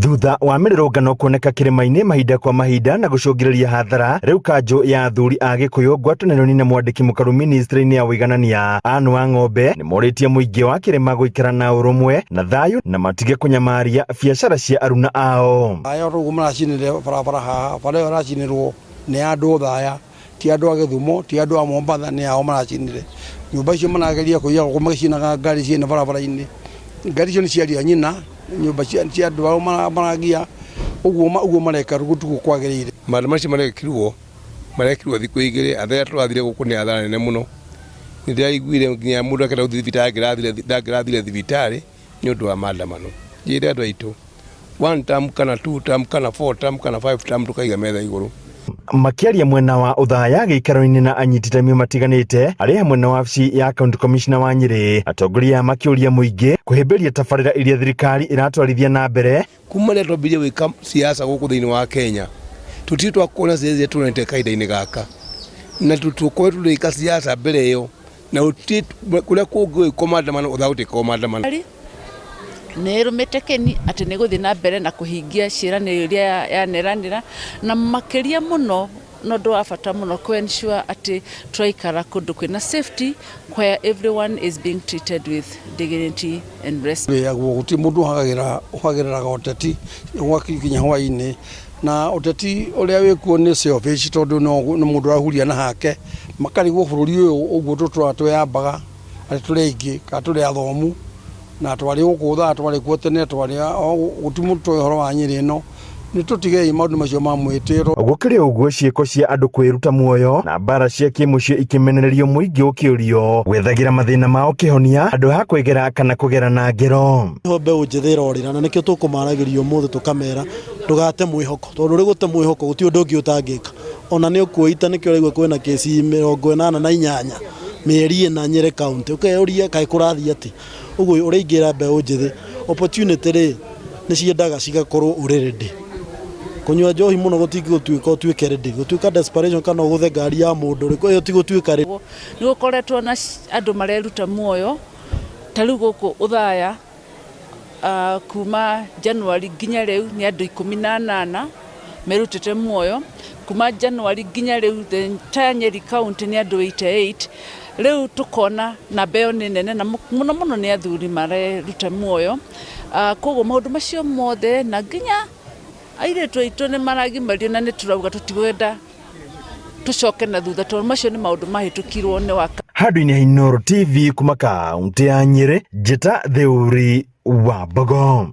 Thutha wa mĩrũrũngano kuoneka kĩrĩma-inĩ mahinda kwa mahinda na gũcũngĩrĩria hathara, rĩu kanjũ ya athuri a Gĩkũyũ ngwatanĩro-inĩ na mwandĩki mũkaru ministry-inĩ ya ũiganania Anne Wang'ombe nĩ morĩtie mũingĩ wa kĩrĩma gũikara na ũrũmwe na thayũ na matige kũnyamaria biacara cia aruna ao. Aya ũguo maracinĩre barabara haha, bara ĩyo ĩracinĩrwo nĩ andũ Othaya, ti andũ a Gĩthumo, ti andũ a Mombatha, nĩ ao maracinire. Nyũmba icio marageria kũiya gũkũ magĩcinaga ngari ciene barabara-inĩ. Ngari icio nĩ ciaria nyina, nyũmba cia andũ ao maragia, ũguo ũguo mareka gũtirĩ kwagĩrĩire. Maũndũ macio marekirwo, marekirwo thikũ igĩrĩ, athera tũrathire gũkũ nĩ hathara nene mũno. Nĩ ndĩraiguire nginya mũndũ akĩenda gũthiĩ thibitarĩ ndangĩrathire thibitarĩ nĩ ũndũ wa maandamano. Njĩre andũ aitũ, one term kana two term kana four term kana five term tũkaiga metha igũrũ. Makĩaria mwena wa Othaya gĩikaro-inĩ na anyiti itemi matiganĩte arĩ hamwe na wabici ya County Commissioner wa Nyĩrĩ, atongoria aya makĩũria mũingĩ kũhĩmbĩria tabarĩra iria thirikari ĩratwarithia na mbere. Kuma rĩrĩa twambirie gwĩka siasa gũkũ thĩinĩ wa Kenya, tũtirĩ twakorwo na siasa iria tuonete kahinda-inĩ gaka, na tũkoretwo tũgĩka siasa mbere ĩyo na gũtirĩ kũrĩa kũngĩ gwĩkwo maandamano without ĩkorwo maandamano. Nĩ ĩrũmĩte kĩni atĩ nĩ ĩgũthiĩ na mbere na kũhingia ciĩranĩro iria yaneranĩra, na makĩria mũno na ũndũ wa bata mũno kũ ensure atĩ tũraikara kũndũ kwĩna safety where everyone is being treated with dignity and respect. Rĩagwo gũtirĩ mũndũ ũhagagĩra ũhagĩrĩraga ũteti gwakinya hwainĩ na ũteti ũrĩa wĩkuo nĩ selfish tondũ no nĩ mũndũ ũrahuria na hake makarigwo bũrũri ũyũ ũguo tũtũraga twĩyambaga atĩ tũrĩ aingĩ kana tũrĩ athomu na twarĩ gũkũ thaa twarĩ kuo tene twarĩ gũtirĩ mũndũ tũĩ ũhoro wa Nyĩrĩ ĩno nĩ tũtigei maũndũ macio ma mwĩtĩro. Gũkĩrĩ ũguo ciĩko cia andũ kwĩruta muoyo na mbara cia kĩmũciĩ ikĩmenererio mũingĩ ũkĩũrio gwethagĩra mathĩna mao kĩhonia handũ ha kwĩgera kana kũgerana ngero. Nĩho mbeũ njĩthĩ ĩrorĩra na nĩkĩo tũkũmaragĩria ũmũthĩ tũkamera ndũgate mwĩhoko tondũ ũrĩ gũte mwĩhoko gũtirĩ ũndũ ũngĩ ũtangĩka ona nĩ ũkuoita nĩkĩo ũraigua kwĩna kĩci 88 mĩeri ĩna Nyĩrĩ county ũkeyũria kaĩ kũrathiĩ atĩa ũguo ũrĩa ingĩra mbeũ njĩthĩ opportunity rĩ nĩ ciendaga cigakorwo ũrĩ ready kũnyua njohi mũno gũtingĩgũtuĩka ũtuĩke ready gũtuĩka desperation kana ũgũthe ngari ya mũndũ rĩ ĩyo ti gũtuĩka ready. Nĩ gũkoretwo na andũ mareruta muoyo ta rĩu gũkũ Othaya kuma January nginya rĩu nĩ andũ 18 merutĩte muoyo, kuma January nginya rĩu the entire Nyeri county nĩ andũ 88, rĩu tũkona namba ĩyo nĩ nene na mũno mũno nĩ athuri mareruta muoyo, koguo maũndũ macio mothe na nginya airĩtu aitũ nĩ maragimario na nĩ tũrauga tũtikwenda tũcoke na thutha tondũ macio nĩ maũndũ mahĩtũkirwo nĩ waka. Handũ-inĩ ha Inooro TV kuma kaũntĩ ya Nyĩrĩ, njĩta Theuri wa Mbogo.